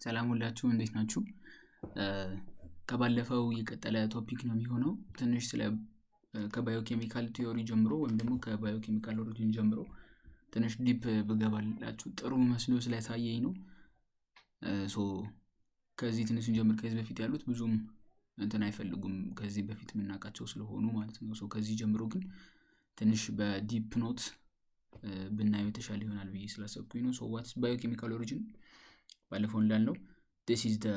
ሰላም ሁላችሁም እንዴት ናችሁ? ከባለፈው የቀጠለ topic ነው የሚሆነው። ትንሽ ስለ ከ biochemical theory ጀምሮ ወይም ደግሞ ከ biochemical origin ጀምሮ ትንሽ deep ብገባላችሁ ጥሩ መስሎ ስለታየኝ ነው። So ከዚህ ትንሽ እንጀምር። ከዚህ በፊት ያሉት ብዙም እንትን አይፈልጉም፣ ከዚህ በፊት የምናውቃቸው ስለሆኑ ማለት ነው። So ከዚህ ጀምሮ ግን ትንሽ በ deep note ብናየው የተሻለ ይሆናል ብዬ ስላሰብኩኝ ነው። So what's biochemical origin? ባለፈው እንዳልነው this is the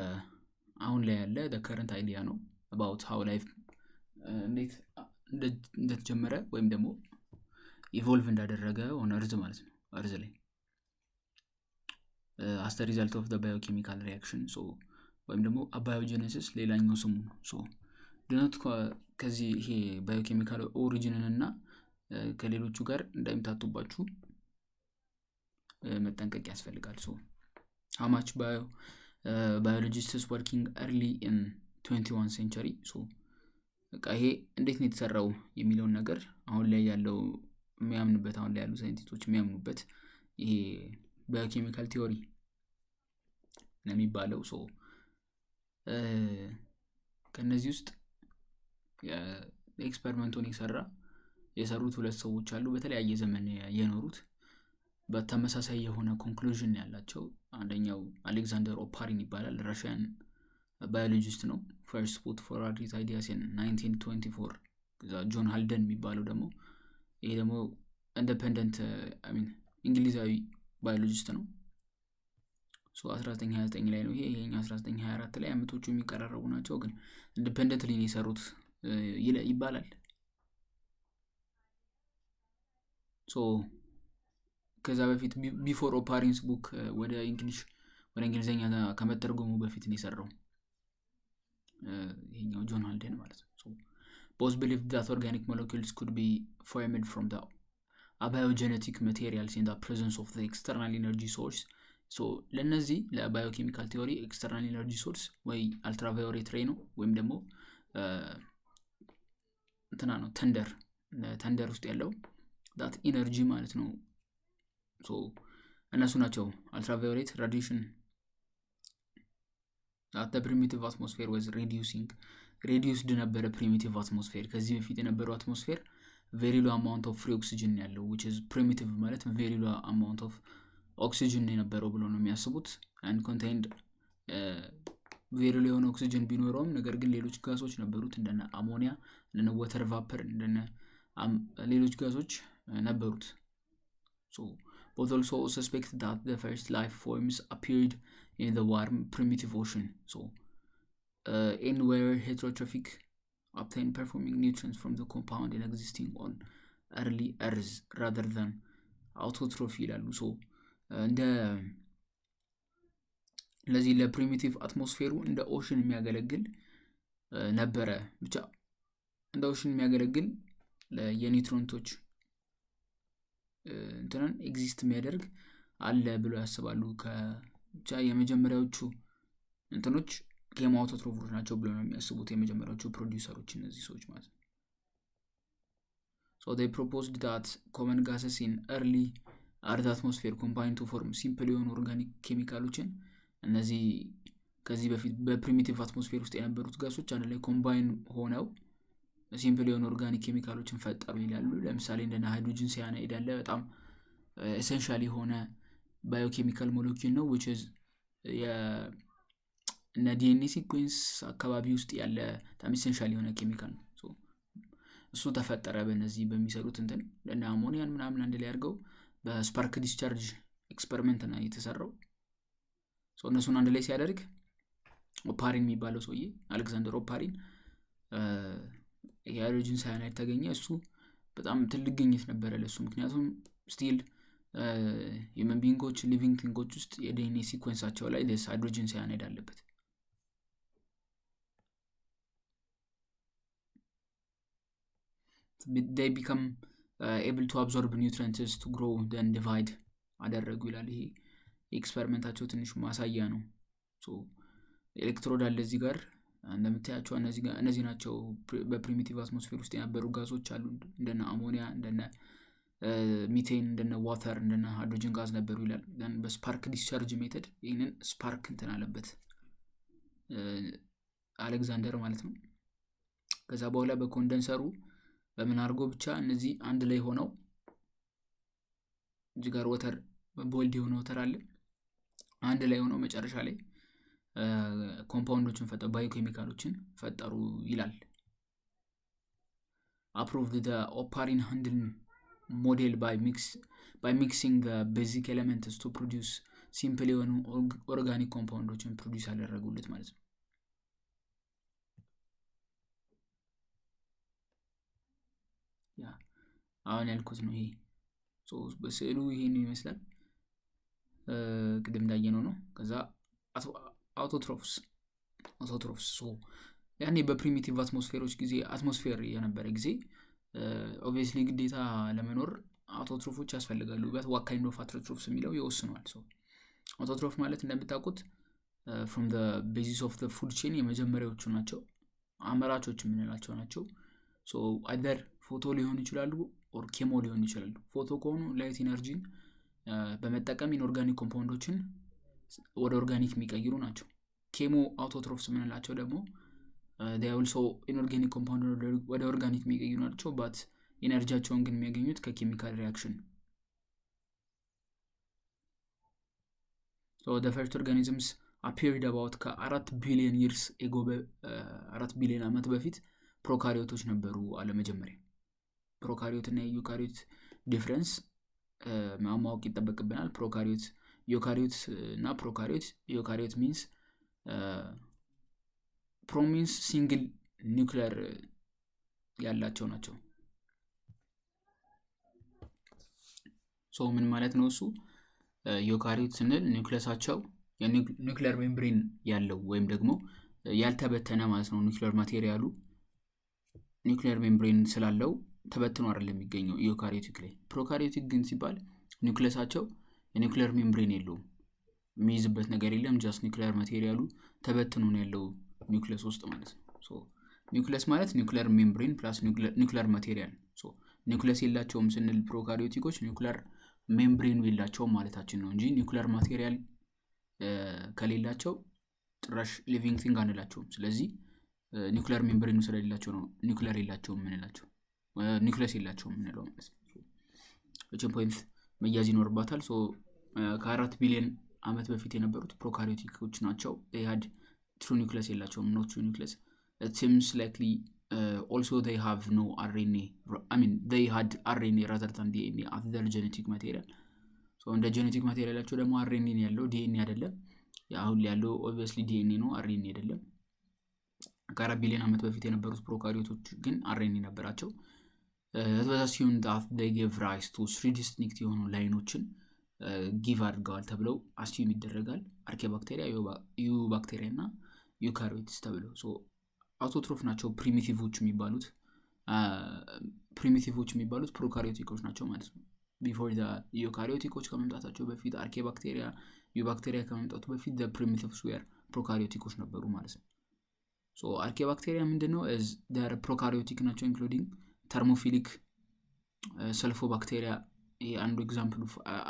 አሁን ላይ ያለ the current idea ነው about how life እንዴት እንደተጀመረ ወይም ደግሞ evolve እንዳደረገ on earth ማለት ነው። Earth ላይ as the result of the biochemical reaction፣ so ወይም ደግሞ abiogenesis ሌላኛው ስሙ ነው። So do not ከዚህ ይሄ biochemical origin ን እና ከሌሎቹ ጋር እንዳይምታቱባችሁ መጠንቀቅ ያስፈልጋል። So how much biologists working early in 21 century፣ so በቃ ይሄ እንዴት ነው የተሰራው የሚለውን ነገር አሁን ላይ ያለው የሚያምኑበት፣ አሁን ላይ ያሉ ሳይንቲስቶች የሚያምኑበት ይሄ biochemical theory ነው የሚባለው። So ከእነዚህ ውስጥ experiment ኡን የሰሩት ሁለት ሰዎች አሉ፣ በተለያየ ዘመን የኖሩት፣ በተመሳሳይ የሆነ conclusion ያላቸው። አንደኛው አሌክዛንደር ኦፓሪን ይባላል። Russian biologist ነው። First put forward his ideas in 1924። ከዛ ጆን ሃልደን የሚባለው ደግሞ፣ ይሄ ደግሞ independent፣ I mean እንግሊዛዊ biologist ነው። So 1929 ላይ ነው ይሄ፣ ይሄኛው 1924 ላይ። አመቶቹ የሚቀራረቡ ናቸው፣ ግን independently ነው የሰሩት ይባላል። So ከዛ በፊት before Oparin's book ወደ English፣ ወደ እንግሊዝኛ ከመተርጎሙ በፊት ነው የሰራው ይሄኛው ጆን ሃልደን ማለት ነው። Both believed that organic molecules could be formed from the abiogenetic materials in the presence of the external energy source። So ለእነዚህ ለ biochemical theory external energy source ወይ ultraviolet ray ነው ወይም ደግሞ እንትና ነው፣ thunder፣ thunder ውስጥ ያለው that energy ማለት ነው። እነሱ ናቸው ultraviolet radiation that primitive atmosphere was reducing፣ reduced ነበረ primitive atmosphere። ከዚህ በፊት የነበረው atmosphere very low amount of free oxygen ያለው፣ which is primitive ማለት very low amount of oxygen የነበረው ብሎ ነው የሚያስቡት። And contained very low የሆነ ኦክሲጅን ቢኖረውም ነገር ግን ሌሎች ጋሶች ነበሩት፣ እንደነ አሞኒያ፣ እንደነ water vapor፣ እንደነ ሌሎች ጋዞች ነበሩት። Both also suspect that the first life forms appeared in the warm primitive ocean, so and were heterotrophic, obtain performing nutrients from the compound in existing on early earth rather than autotrophy ይላሉ። So እንደ ለዚህ ለ primitive atmosphere ኡ እንደ ocean የሚያገለግል ነበረ፣ ብቻ እንደ ocean የሚያገለግል የ nutrient ኦች እንትንን exist የሚያደርግ አለ ብሎ ያስባሉ። ብቻ የመጀመሪያዎቹ እንትኖች chemoautotroph ኦች ናቸው ብሎ ነው የሚያስቡት፣ የመጀመሪያዎቹ ፕሮዲውሰሮች እነዚህ ሰዎች ማለት ነው። So they proposed that common gases in early earth atmosphere combine to form simple የሆኑ organic ኬሚካሎችን። እነዚህ ከዚህ በፊት በ primitive atmosphere ውስጥ የነበሩት ጋሶች አንድ ላይ combine ሆነው simple የሆኑ organic ኬሚካሎችን ፈጠሩ ይላሉ። ለምሳሌ እንደነ hydrogen cyanide ያለ በጣም essential የሆነ biochemical molecule ነው፣ which is እነ DNA sequence አካባቢ ውስጥ ያለ በጣም essential የሆነ ኬሚካል ነው። እሱ ተፈጠረ በእነዚህ በሚሰሩት እንትን፣ እነ አሞኒያን ምናምን አንድ ላይ አድርገው በ spark discharge experiment ነው የተሰራው። እነሱን አንድ ላይ ሲያደርግ ኦፓሪን የሚባለው ሰውዬ፣ አሌክዛንደር ኦፓሪን፣ የ hydrogen cyanide ተገኘ። እሱ በጣም ትልቅ ግኝት ነበረ ለሱ፣ ምክንያቱም still human being ኦች፣ living thing ኦች ውስጥ የ DNA sequence ኣቸው ላይ hydrogen cyanide አለበት። They become able to absorb nutrients to grow, then divide አደረጉ ይላል። ይሄ experiment ኣቸው ትንሽ ማሳያ ነው። ኤሌክትሮድ አለ እዚህ ጋር እንደምታያቸው። እነዚህ ናቸው በ primitive atmosphere ውስጥ የነበሩ ጋዞች አሉ፣ እንደነ አሞኒያ፣ እንደነ ሚቴን፣ እንደነ water፣ እንደነ hydrogen gas ነበሩ ይላል። በ spark discharge method ይህንን spark እንትን አለበት አሌክዛንደር ማለት ነው። ከዛ በኋላ በ condenser ኡ በምን አድርጎ ብቻ እነዚህ አንድ ላይ ሆነው እዚህ ጋር water፣ boiled የሆነ water አለ፣ አንድ ላይ ሆነው መጨረሻ ላይ compound ኦችን ፈጠሩ፣ biochemical ኦችን ፈጠሩ ይላል። Approved Oparin Haldane model by mixing basic elements to produce simple የሆኑ organic compound ኦችን produce ያደረጉለት ማለት ነው። ያ አሁን ያልኩት ነው። ይሄ በስዕሉ ይሄን ይመስላል። ቅድም እንዳየነው ነው። ከዛ autotrophs። ያኔ በ primitive atmosphere ኦች ጊዜ፣ atmosphere የነበረ ጊዜ obviously ግዴታ ለመኖር autotroph ኦች ያስፈልጋሉ። But what kind of autotrophs የሚለው ይወስነዋል። Autotroph ማለት እንደምታውቁት from basis of food chain የመጀመሪያዎቹ ናቸው፣ አምራቾች የምንላቸው ናቸው። Either photo ሊሆኑ ይችላሉ or chemo ሊሆኑ ይችላሉ። ፎቶ ከሆኑ light energy ን በመጠቀም inorganic compound ኦችን ወደ organic የሚቀይሩ ናቸው። Chemo autotrophs የምንላቸው ደግሞ also inorganic compound ወደ organic የሚቀይሩ ናቸው፣ but energy ያቸውን ግን የሚያገኙት ከ chemical reaction። First organisms appeared about ከ4 billion years ago፣ 4 ቢሊዮን ዓመት በፊት prokaryote ኦች ነበሩ አለ። መጀመሪያ prokaryote እና የ eukaryote difference ማወቅ ይጠበቅብናል። Prokaryote፣ eukaryote እና prokaryote። Eukaryote means፣ pro means single nuclear ያላቸው ናቸው። So ምን ማለት ነው እሱ? Eukaryote ስንል nucleus ኣቸው የ nuclear membrane ያለው ወይም ደግሞ ያልተበተነ ማለት ነው። Nuclear material ኡ nuclear membrane ስላለው ተበትኖ አይደለም የሚገኘው eukaryotic ላይ። Prokaryotic ግን ሲባል nucleus ኣቸው የ nuclear membrane የለውም፣ የሚይዝበት ነገር የለም። Just nuclear material ኡ ተበትኖ ነው ያለው ኒውክለስ ውስጥ ማለት ነው። ኒውክለስ ማለት nuclear membrane plus nuclear material። Nucleus የላቸውም ስንል prokaryotic ኦች nuclear membrane ኑ የላቸውም ማለታችን ነው እንጂ nuclear material ከሌላቸው ጭራሽ living thing አንላቸውም። ስለዚህ nuclear membrane ኑ ስለሌላቸው ነው ኒውክለር የላቸውም የምንላቸው፣ ኒውክለስ የላቸውም የምንለው ማለት ነው። እችን point መያዝ ይኖርባታል። ከ4 ቢሊዮን ዓመት በፊት የነበሩት prokaryotic ኦች ናቸው። Had true nucleus የላቸውም፣ no true nucleus. Seems likely also they have no RNA, I mean, they had RNA rather than DNA as their genetic material። እንደ genetic material ኣቸው ደግሞ RNA ያለው፣ ዲኤንኤ አይደለም። አሁን ያለው obviously DNA ነው፣ RNA አይደለም። ከ4 ቢሊዮን ዓመት በፊት የነበሩት prokaryote ኦች ግን RNA ነበራቸው። Assumed that they gave rise to three distinct የሆኑ line ኦችን give አድርገዋል ተብለው assume ይደረጋል። Archaebacteria፣ eubacteria እና eukaryotes ተብለው። Autotroph ናቸው primitive ኦች የሚባሉት። Primitive ኦች የሚባሉት prokaryotic ኦች ናቸው ማለት ነው። Before eukaryotic ኦች ከመምጣታቸው በፊት፣ archaebacteria፣ eubacteria ከመምጣቱ በፊት primitives were prokaryotic ኦች ነበሩ ማለት ነው። Archaebacteria ምንድን ነው? Prokaryotic ናቸው including thermophilic sulfobacteria። ይሄ አንዱ example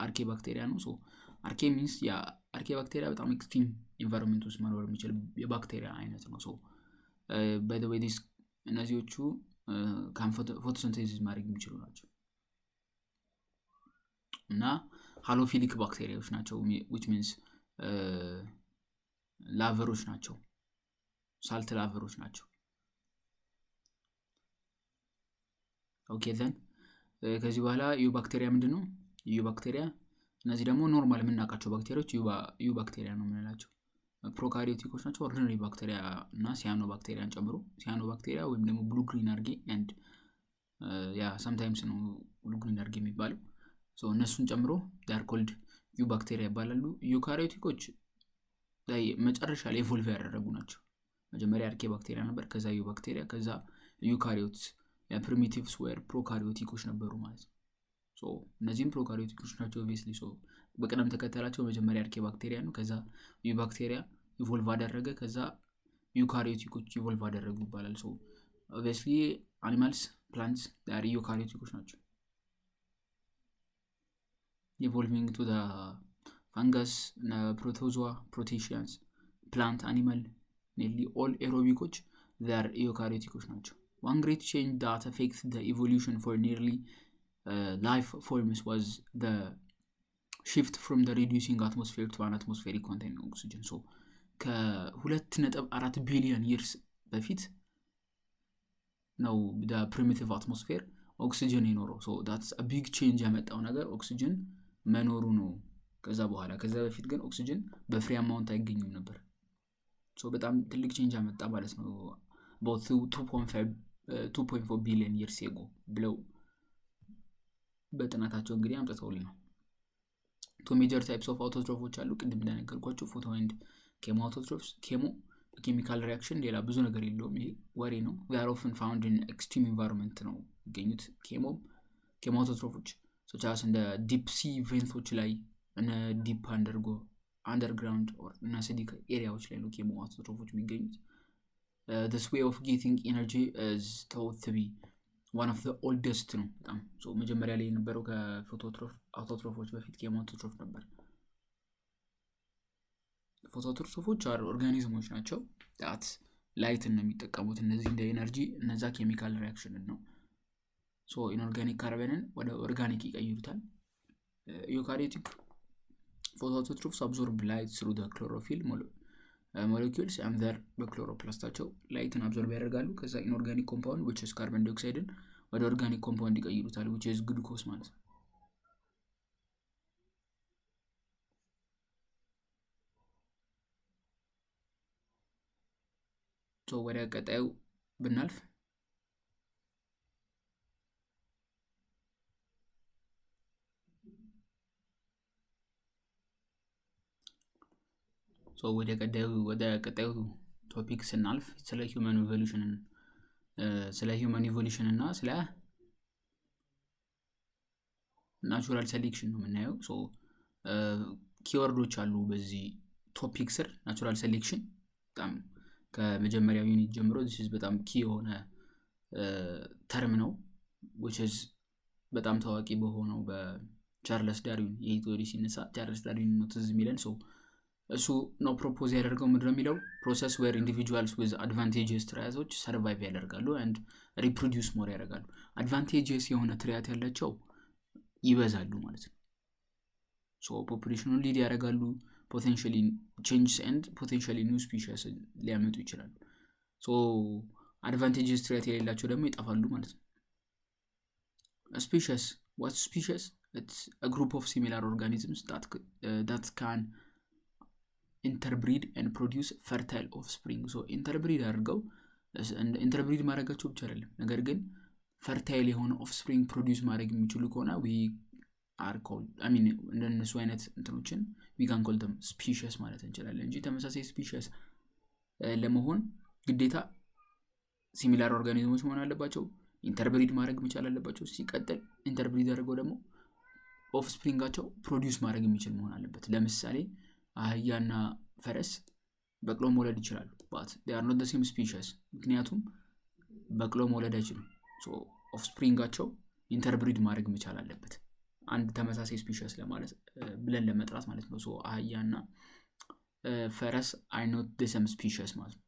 archaebacteria ነው። Archae means archaebacteria በጣም extreme environment ውስጥ መኖር የሚችል የባክቴሪያ አይነት ነው። By the way, እነዚዎቹ photosynthesis ማድረግ የሚችሉ ናቸው እና halophilic ባክቴሪያዎች ናቸው፣ which means lover ኦች ናቸው፣ salt lover ኦች ናቸው። Okay, then ከዚህ በኋላ eubacteria ምንድን ነው? Eubacteria እነዚህ ደግሞ normal የምናውቃቸው ባክቴሪያዎች eubacteria ነው የምንላቸው። Prokaryotic ኦች ናቸው። Ordinary bacteria እና cyanobacteria ን ጨምሮ፣ cyanobacteria ወይም ደግሞ blue green algae and yeah, sometimes ነው blue green algae የሚባለው፣ እነሱን ጨምሮ they're called eubacteria ይባላሉ። Eukaryotic ኦች ላይ መጨረሻ ላይ evolve ያደረጉ ናቸው። መጀመሪያ archaebacteria ነበር፣ ከዛ eubacteria፣ ከዛ eukaryotes። Primitives were prokaryotic ኦች ነበሩ ማለት ነው። እነዚህም prokaryotic ኦች ናቸው obviously። በቅደም ተከተላቸው መጀመሪያ archaebacteria ነው፣ ከዛ eubacteria evolve አደረገ፣ ከዛ eukaryotic ኦች evolve አደረጉ ይባላል። Obviously animals, plants are eukaryotic ኦች ናቸው። Evolving to fungus፣ protozoa፣ protists፣ plant፣ animal፣ nearly all aerobic ኦች are eukaryotic ኦች ናቸው። One great change that affect evolution for nearly life forms was shift from reducing atmosphere to an atmospheric containing oxygen። So ከ2.4 billion years በፊት ነው primitive atmosphere ኦክሲጅን የኖረው። That's big change ያመጣው ነገር ኦክሲጅን መኖሩ ነው። ከዛ በኋላ፣ ከዛ በፊት ግን ኦክሲጅን በ free amount አይገኝም ነበር። በጣም ትልቅ change ያመጣ ማለት ነው about 2.4 billion years ago ብለው በጥናታቸው እንግዲህ አምጥተውልናል። Two major types of autotroph ኦች አሉ። ቅድም እንደነገርኳቸው photo and chemoautotrophs። Chemo chemical reaction፣ ሌላ ብዙ ነገር የለውም። ይሄ ወሬ ነው። Are often found in extreme environment ነው የሚገኙት። Chemoautotroph ኦች such as እንደ deep sea vent ኦች ላይ፣ እነ deep underground እና acidic area ዎች ላይ ነው chemoautotroph ኦች የሚገኙት። This way of getting energy is thought to be one of the oldest ነው። በጣም መጀመሪያ ላይ የነበረው ከ phototroph ኦች በፊት chemoautotroph ነበር። Phototroph ኦች are organism ኦች ናቸው that light ን ነው የሚጠቀሙት እነዚህ እንደ energy፣ እነዛ chemical reaction ን ነው። Inorganic carbon ን ወደ organic ይቀይሩታል። Eukaryotic photoautotrophs absorb light through chlorophyll molecules and their በ chloroplast ኣቸው light ን absorb ያደርጋሉ። ከዛ inorganic compound which is carbon dioxide ን ወደ organic compound ይቀይሩታል፣ which is glucose ማለት ነው። ወደ ቀጣዩ ብናልፍ፣ ወደ ቀጣዩ topic ስናልፍ ስለ human evolution እና ስለ natural selection ነው የምናየው። Keyword ኦች አሉ በዚህ topic ስር። Natural selection በጣም ከመጀመሪያው unit ጀምሮ በጣም key የሆነ term ነው፣ which is በጣም ታዋቂ በሆነው በቻርለስ ዳርዊን። ይህ theory ሲነሳ ቻርለስ ዳርዊን ነው ትዝ የሚለን። So እሱ ነው propose ያደርገው። ምንድነው የሚለው? Process where individuals with advantageous trait ኦች survive ያደርጋሉ and reproduce more ያደርጋሉ። Advantageous የሆነ trait ያላቸው ይበዛሉ ማለት ነው። So population ኑን lead ያደርጋሉ፣ potentially changes and potentially new species ሊያመጡ ይችላሉ። So advantageous trait የሌላቸው ደግሞ ይጠፋሉ ማለት ነው። Species, what species? Group of similar organisms that can interbreed and produce fertile offspring። So interbreed አድርገው፣ interbreed ማድረጋቸው ብቻ አይደለም፣ ነገር ግን fertile የሆነ offspring produce ማድረግ የሚችሉ ከሆነ we are call mean እንደነሱ አይነት እንትኖችን we can call them species ማለት እንችላለን እንጂ ተመሳሳይ species ለመሆን ግዴታ similar organism ኦች መሆን አለባቸው። Interbreed ማድረግ መቻል አለባቸው። ሲቀጥል interbreed አድርገው ደግሞ offspring ኣቸው produce ማድረግ የሚችል መሆን አለበት። ለምሳሌ አህያና ፈረስ በቅሎ መውለድ ይችላሉ፣ but are not same species፣ ምክንያቱም በቅሎ መውለድ አይችሉም። Offspring ኣቸው interbreed ማድረግ መቻል አለበት አንድ ተመሳሳይ species ለማለት ብለን ለመጥራት ማለት ነው። አህያና ፈረስ are not same species ማለት ነው።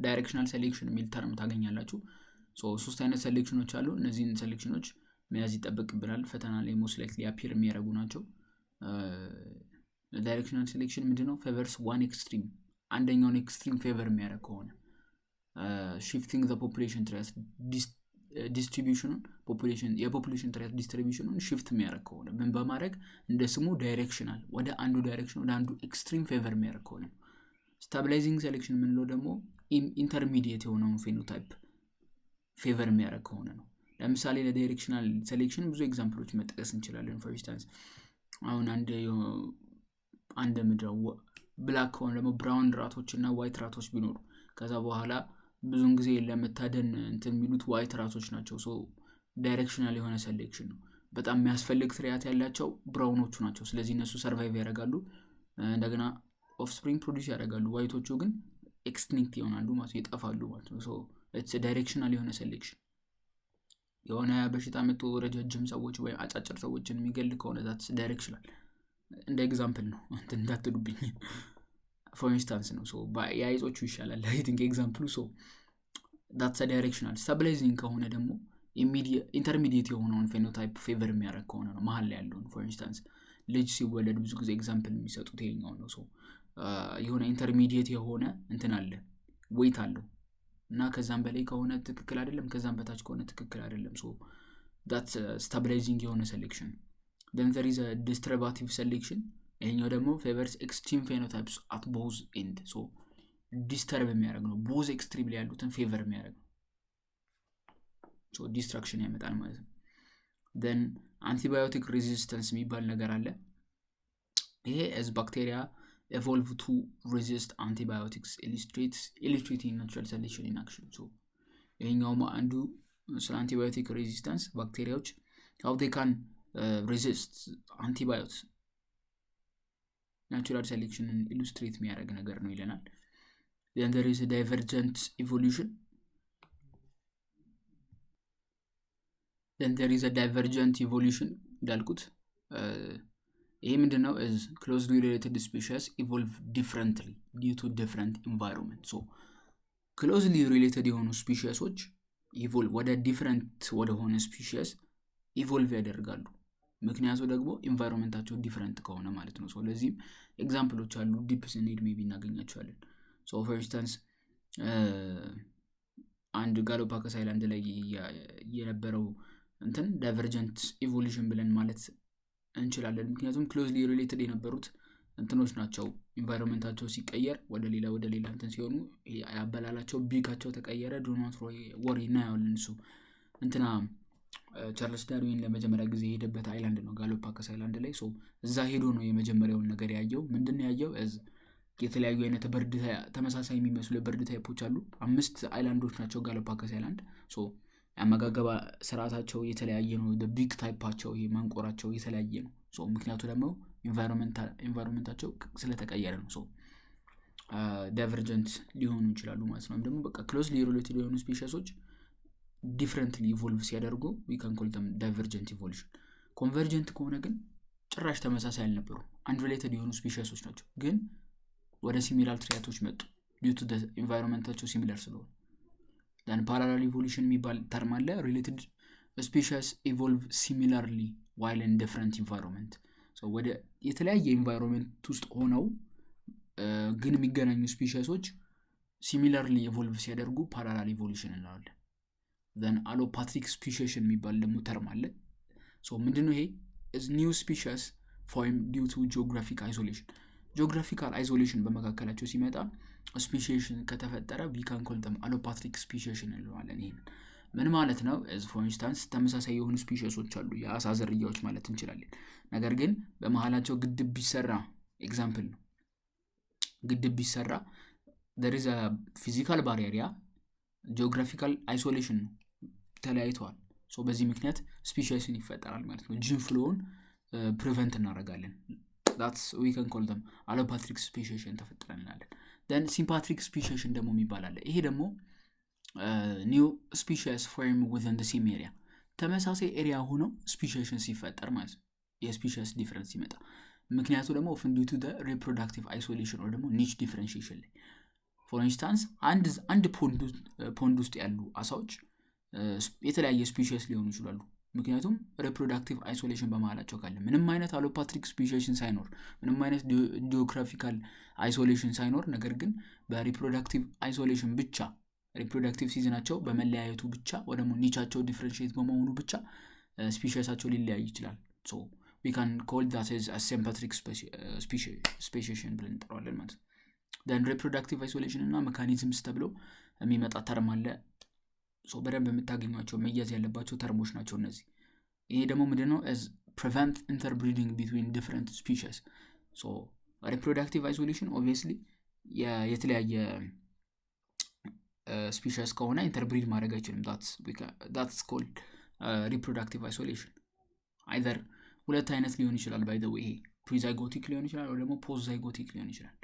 Directional selection የሚል term ታገኛላችሁ። ሶስት አይነት selection ኦች አሉ። እነዚህን selection ኦች መያዝ ይጠበቅብናል። ፈተና ላይ most likely appear የሚያደርጉ ናቸው። Directional selection ምንድነው? Favors one extreme፣ አንደኛውን extreme favor የሚያደርግ ከሆነ፣ shifting population trait distribution ኑን፣ የ population trait distribution ኑን shift የሚያደርግ ከሆነ፣ ምን በማድረግ? እንደ ስሙ directional፣ ወደ አንዱ direction፣ ወደ አንዱ extreme favor የሚያደርግ ከሆነ። Stabilizing selection የምንለው ደግሞ intermediate የሆነውን phenotype favor የሚያደርግ ከሆነ ነው። ለምሳሌ ለ directional selection ብዙ example ኦች መጥቀስ እንችላለን። For instance አሁን አንድ ምድረው black ከሆነ ደግሞ brown rat ኦች እና white rat ኦች ቢኖሩ፣ ከዛ በኋላ ብዙውን ጊዜ ለመታደን እንትን የሚሉት white rat ኦች ናቸው። So directional የሆነ selection ነው። በጣም የሚያስፈልግ trait ያላቸው brown ኦቹ ናቸው። ስለዚህ እነሱ survive ያደርጋሉ፣ እንደገና offspring produce ያደርጋሉ። White ኦቹ ግን extinct ይሆናሉ ማለት፣ ይጠፋሉ ማለት ነው። Directional የሆነ selection። የሆነ በሽታ መጥቶ ረጃጅም ሰዎች ወይም አጫጭር ሰዎችን የሚገል ከሆነ that's directional። እንደ example ነው፣ እንትን እንዳትሉብኝ፣ for instance ነው። የአይጦቹ ይሻላል I think example ኡ። So that's directional። Stabilizing ከሆነ ደግሞ intermediate የሆነውን phenotype favor የሚያደርግ ከሆነ ነው፣ መሀል ላይ ያለውን። For instance ልጅ ሲወለድ ብዙ ጊዜ example የሚሰጡት ይሄኛውን ነው። የሆነ intermediate የሆነ እንትን አለ፣ weight አለው እና ከዛም በላይ ከሆነ ትክክል አይደለም፣ ከዛም በታች ከሆነ ትክክል አይደለም። So that's stabilizing የሆነ selection። Then there is disruptive selection። ይሄኛው ደግሞ favors extreme phenotypes at both end። So disturb የሚያደርግ ነው፣ both extreme ላይ ያሉትን favor የሚያደርግ ነው። Destruction ያመጣል ማለት ነው። Then antibiotic resistance የሚባል ነገር አለ። ይሄ as bacteria evolve to resist antibiotics, illustrating natural selection in action። ይሄኛውም አንዱ ስለ antibiotic resistance፣ ባክቴሪያዎች how they can resist antibiotics natural selection ን illustrate የሚያደርግ ነገር ነው ይለናል። Then there is a divergent evolution። Then there is a divergent evolution እንዳልኩት ይሄ ምንድን ነው? Is closely related species evolve differently due to different environment። So closely related የሆኑ species ኦች evolve ወደ different ወደሆነ species evolve ያደርጋሉ፣ ምክንያቱ ደግሞ environment ኣቸው different ከሆነ ማለት ነው። ለዚህም example ኦች አሉ፣ deep ስንሄድ maybe እናገኛቸዋለን። For instance አንድ Galapagos Island ላይ የነበረው እንትን divergent evolution ብለን ማለት እንችላለን፣ ምክንያቱም closely related የነበሩት እንትኖች ናቸው። Environment ኣቸው ሲቀየር ወደ ሌላ ወደ ሌላ እንትን ሲሆኑ ያበላላቸው beak ኣቸው ተቀየረ። Do not worry፣ እናየዋለን። እሱ እንትና ቻርልስ ዳርዊን ለመጀመሪያ ጊዜ የሄደበት island ነው፣ Galapagos Island ላይ። እዛ ሄዶ ነው የመጀመሪያውን ነገር ያየው። ምንድን ነው ያየው? የተለያዩ አይነት bird፣ ተመሳሳይ የሚመስሉ የ bird type ኦች አሉ። አምስት island ኦች ናቸው Galapagos Island። የአመጋገብ ስርዓታቸው የተለያየ ነው። Beak type ኣቸው፣ ይሄ መንቆራቸው የተለያየ ነው። ምክንያቱ ደግሞ environment ኣቸው ስለተቀየረ ነው። Divergent ሊሆኑ ይችላሉ ማለት ነው። ወይም ደግሞ በቃ closely related የሆኑ species ኦች differently evolve ሲያደርጉ we can call them divergent evolution። Convergent ከሆነ ግን ጭራሽ ተመሳሳይ አልነበሩ፣ unrelated የሆኑ species ኦች ናቸው፣ ግን ወደ similar trait ኦች መጡ due to environment ኣቸው similar ስለሆነ። Then parallel evolution የሚባል term አለ። Related species evolve similarly while in different environment። ወደ የተለያየ environment ውስጥ ሆነው ግን የሚገናኙ species ኦች similarly evolve ሲያደርጉ parallel evolution እንለዋለን። Then allopatric speciation የሚባል ደግሞ term አለ። ምንድነው ይሄ? New species form due to geographic isolation። Geographical isolation በመካከላቸው ሲመጣ speciation ከተፈጠረ we can call them allopatric speciation እንለዋለን። ይሄንን ምን ማለት ነው? For instance ተመሳሳይ የሆኑ species ኦች አሉ፣ የአሳ ዝርያዎች ማለት እንችላለን። ነገር ግን በመሀላቸው ግድብ ቢሰራ፣ example ነው፣ ግድብ ቢሰራ there is physical barrier፣ ያ geographical isolation ነው፣ ተለያይተዋል። በዚህ ምክንያት speciation ይፈጠራል ማለት ነው። Gene flow ውን prevent እናደርጋለን። That's we can call them allopatric speciation ተፈጠረ እንላለን። Then sympatric speciation ደግሞ የሚባል አለ። ይሄ ደግሞ new species form within same area፣ ተመሳሳይ area ሆነው speciation ሲፈጠር ማለት ነው፣ የ species difference ሲመጣ፣ ምክንያቱ ደግሞ often due to reproductive isolation ወይ ደግሞ niche differentiation ላይ። For instance አንድ pond ውስጥ ያሉ አሳዎች የተለያየ species ሊሆኑ ይችላሉ፣ ምክንያቱም reproductive isolation በመሀላቸው ካለ። ምንም አይነት allopatric speciation ሳይኖር፣ ምንም አይነት geographical isolation ሳይኖር፣ ነገር ግን በ reproductive isolation ብቻ፣ reproductive season ኣቸው በመለያየቱ ብቻ ወይ ደግሞ niche ኣቸው differentiate በመሆኑ ብቻ species ኣቸው ሊለያይ ይችላል። We can call that sympatric speciation ብለን እንጠራዋለን ማለት ነው። Then reproductive isolation እና mechanisms ተብሎ የሚመጣ term አለ። በደንብ የምታገኟቸው መያዝ ያለባቸው term ኦች ናቸው እነዚህ። ይሄ ደግሞ ምንድነው? Prevent interbreeding between different species። Reproductive isolation obviously የተለያየ species ከሆነ interbreed ማድረግ አይችልም። That's called reproductive isolation። Either ሁለት አይነት ሊሆን ይችላል by the way፣ ይሄ prezygotic ሊሆን ይችላል ወይ ደግሞ postzygotic ሊሆን ይችላል።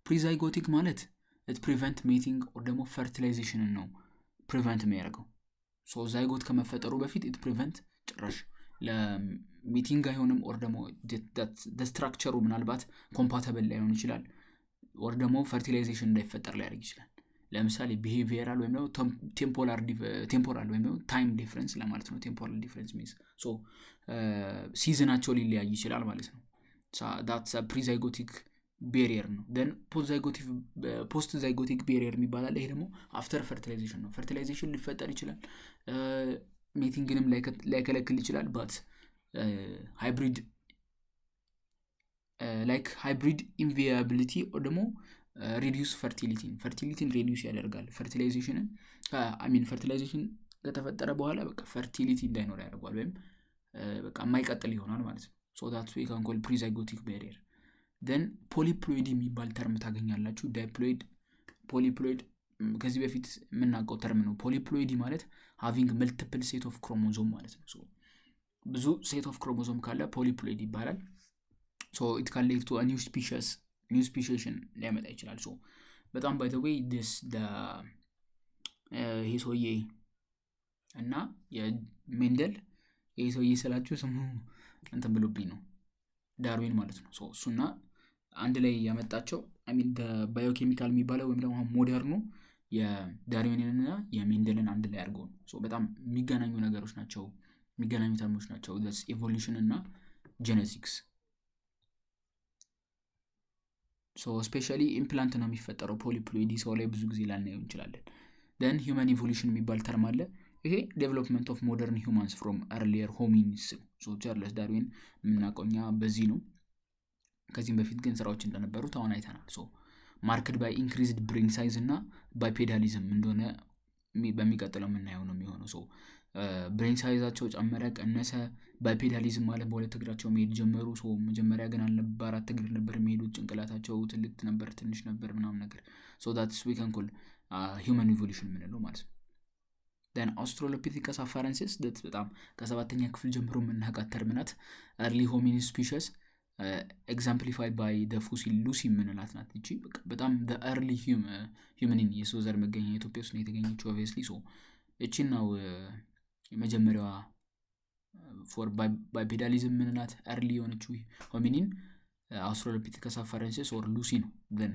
Prezygotic ማለት prevent mating or ደግሞ fertilization ን ነው prevent የሚያደርገው። So zygote ከመፈጠሩ በፊት it prevent፣ ጭራሽ ለ mating አይሆንም፣ or ደግሞ structure ኡ ምናልባት compatible ላይሆን ይችላል፣ or ደግሞ fertilization እንዳይፈጠር ሊያደርግ ይችላል። ለምሳሌ behavioral ወይም ደግሞ temporal ወይም ደግሞ time difference ለማለት ነው። Temporal difference means so season ኣቸው ሊለያይ ይችላል ማለት ነው። That's prezygotic barrier ነው። Then post zygotic barrier የሚባል አለ። ይሄ ደግሞ after fertilization ነው። Fertilization ሊፈጠር ይችላል፣ mating ንም ላይከለክል ይችላል፣ but hybrid like hybrid inviability ደግሞ reduce fertility ን fertility ን reduce ያደርጋል። Fertilization ን፣ I mean, fertilization ከተፈጠረ በኋላ በቃ fertility እንዳይኖር ያደርጓል ወይም በቃ የማይቀጥል ይሆናል ማለት ነው። So that we can call prezygotic barrier። Then polyploidy የሚባል term ታገኛላችሁ። Diploid፣ polyploid ከዚህ በፊት የምናውቀው term ነው። Polyploidy ማለት having multiple set of chromosome ማለት ነው። ብዙ set of chromosome ካለ polyploid ይባላል። So it can lead to new species፣ new speciation ሊያመጣ ይችላል። So በጣም by the way this ይሄ ሰውዬ እና የሜንደል፣ ይሄ ሰውዬ ስላችሁ ስሙ እንትን ብሎብኝ ነው፣ ዳርዊን ማለት ነው። እሱና አንድ ላይ ያመጣቸው፣ I mean, biochemical የሚባለው ወይም ደግሞ modern ኑ የዳርዊንንና የሜንደልን አንድ ላይ አድርገው ነው። በጣም የሚገናኙ ነገሮች ናቸው፣ የሚገናኙ term ኦች ናቸው፣ evolution እና genetics። Especially in plant ነው የሚፈጠረው polyploidy፣ ሰው ላይ ብዙ ጊዜ ላናየው እንችላለን። Then human evolution የሚባል term አለ። ይሄ development of modern humans from earlier hominins ነው። ቻርለስ ዳርዊን የምናውቀው እኛ በዚህ ነው። ከዚህም በፊት ግን ስራዎች እንደነበሩት አሁን አይተናል። So marked by increased brain size እና bipedalism እንደሆነ በሚቀጥለው የምናየው ነው የሚሆነው። So brain size ኣቸው ጨመረ፣ ቀነሰ። Bipedalism ማለት በሁለት እግራቸው መሄድ ጀመሩ። So መጀመሪያ ግን በአራት እግር ነበር የሚሄዱት። ጭንቅላታቸው ትልቅ ነበር፣ ትንሽ ነበር ምናምን ነገር። So that's we can call human evolution የምንለው ማለት ነው። Then Australopithecus afarensis በጣም ከሰባተኛ ክፍል ጀምሮ የምናውቃት term ናት። Early hominin species exemplified by fossil ሉሲ የምንላት ናት። እቺ በጣም early hominin የሰው ዘር መገኛ ኢትዮጵያ ውስጥ ነው የተገኘችው obviously። So እቺን ነው የመጀመሪያዋ for bipedalism ምንላት early የሆነችው hominin Australopithecus afarensis or ሉሲ ነው። Then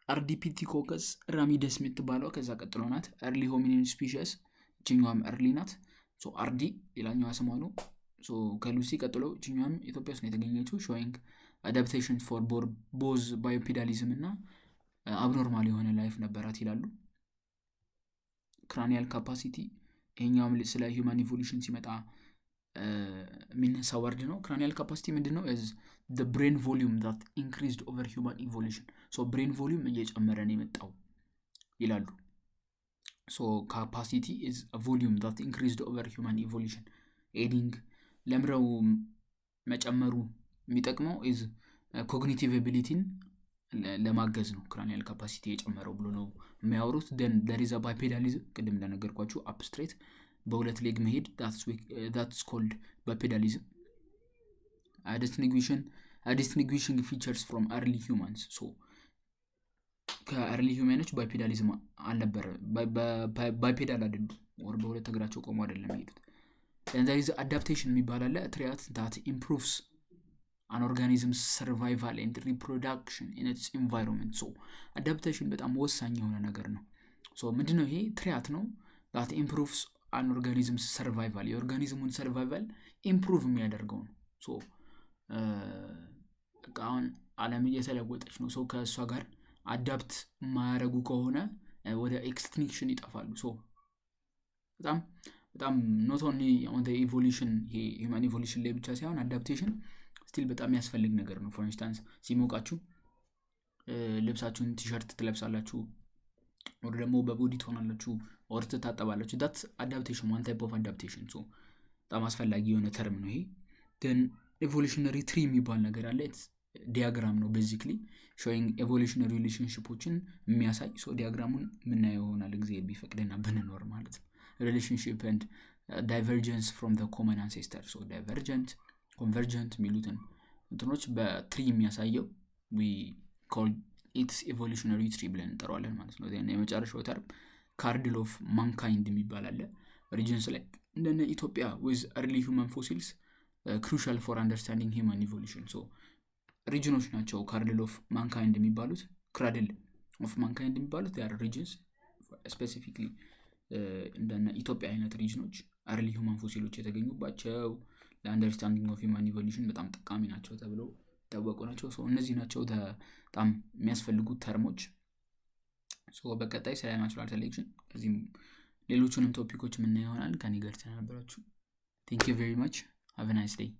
Ardipithecus ramidus የምትባለው ከዛ ቀጥሎ ናት። Early hominin species፣ እችኛዋም early ናት። አርዲ ሌላኛዋ ስሟ ነው። ከሉሲ ቀጥሎ እችኛዋም ኢትዮጵያ ውስጥ ነው የተገኘችው። Showing adaptation for both bipedalism እና abnormal የሆነ life ነበራት ይላሉ። Cranial capacity፣ ይሄኛውም ስለ human evolution ሲመጣ የሚነሳ word ነው። Cranial capacity ምንድን ነው? Brain volume that increased over human evolution። So brain volume እየጨመረ ነው የመጣው ይላሉ። So capacity is volume that increased over human evolution aiding፣ ለምረው መጨመሩ የሚጠቅመው is cognitive ability ን ለማገዝ ነው cranial capacity የጨመረው ብሎ ነው የሚያወሩት። Then there is a bipedalism፣ ቅድም እንደነገርኳችሁ up straight በሁለት leg መሄድ፣ that's called bipedalism። Distinguishing features from early humans። So ከ early human ኦች bipedalism አልነበረ፣ bipedal አይደሉ or በሁለት እግራቸው ቆሞ አይደለም የሚሄዱት። There is adaptation የሚባል አለ፣ trait that improves an organism survival and reproduction in its environment። So adaptation በጣም ወሳኝ የሆነ ነገር ነው። So ምንድነው ይሄ? Trait ነው that improves an organism survival፣ የ organism ኡን survival improve የሚያደርገው ነው። So አሁን አለም እየተለወጠች ነው። So ከእሷ ጋር adapt የማያደርጉ ከሆነ ወደ extinction ይጠፋሉ። So በጣም በጣም not only on evolution፣ ይሄ human evolution ላይ ብቻ ሳይሆን adaptation still በጣም የሚያስፈልግ ነገር ነው። For instance ሲሞቃችሁ ልብሳችሁን ቲሸርት ትለብሳላችሁ፣ or ደግሞ በ body ትሆናላችሁ፣ or ትታጠባላችሁ። That adaptation፣ one type of adaptation። So በጣም አስፈላጊ የሆነ term ነው ይሄ። Then evolutionary tree የሚባል ነገር አለ። Diagram ነው basically showing evolutionary relationship ኦችን የሚያሳይ። So diagram ኡን የምናየው ይሆናል ጊዜ ቢፈቅድና ብንኖር ማለት ነው። Relationship and divergence from common ancestor፣ so divergent፣ convergent የሚሉትን እንትኖች በ tree የሚያሳየው we call it's evolutionary tree ብለን እንጠራዋለን ማለት ነው። የመጨረሻው term Cradle of mankind የሚባል አለ። Regions ላይ እንደነ ኢትዮጵያ with early human fossils crucial for understanding human evolution። So region ኦች ናቸው cradle of mankind የሚባሉት። Cradle of mankind የሚባሉት are regions specifically እንደነ ኢትዮጵያ አይነት region ኦች early human fossil ኦች የተገኙባቸው ለ understanding of human evolution በጣም ጠቃሚ ናቸው ተብለው የታወቁ ናቸው። እነዚህ ናቸው በጣም የሚያስፈልጉት term ኦች። በቀጣይ ስለ natural selection ከዚህም ሌሎቹንም topic ኦች የምናየው ይሆናል። ከኔ ጋር ስለነበራችሁ thank you very much. Have nice day.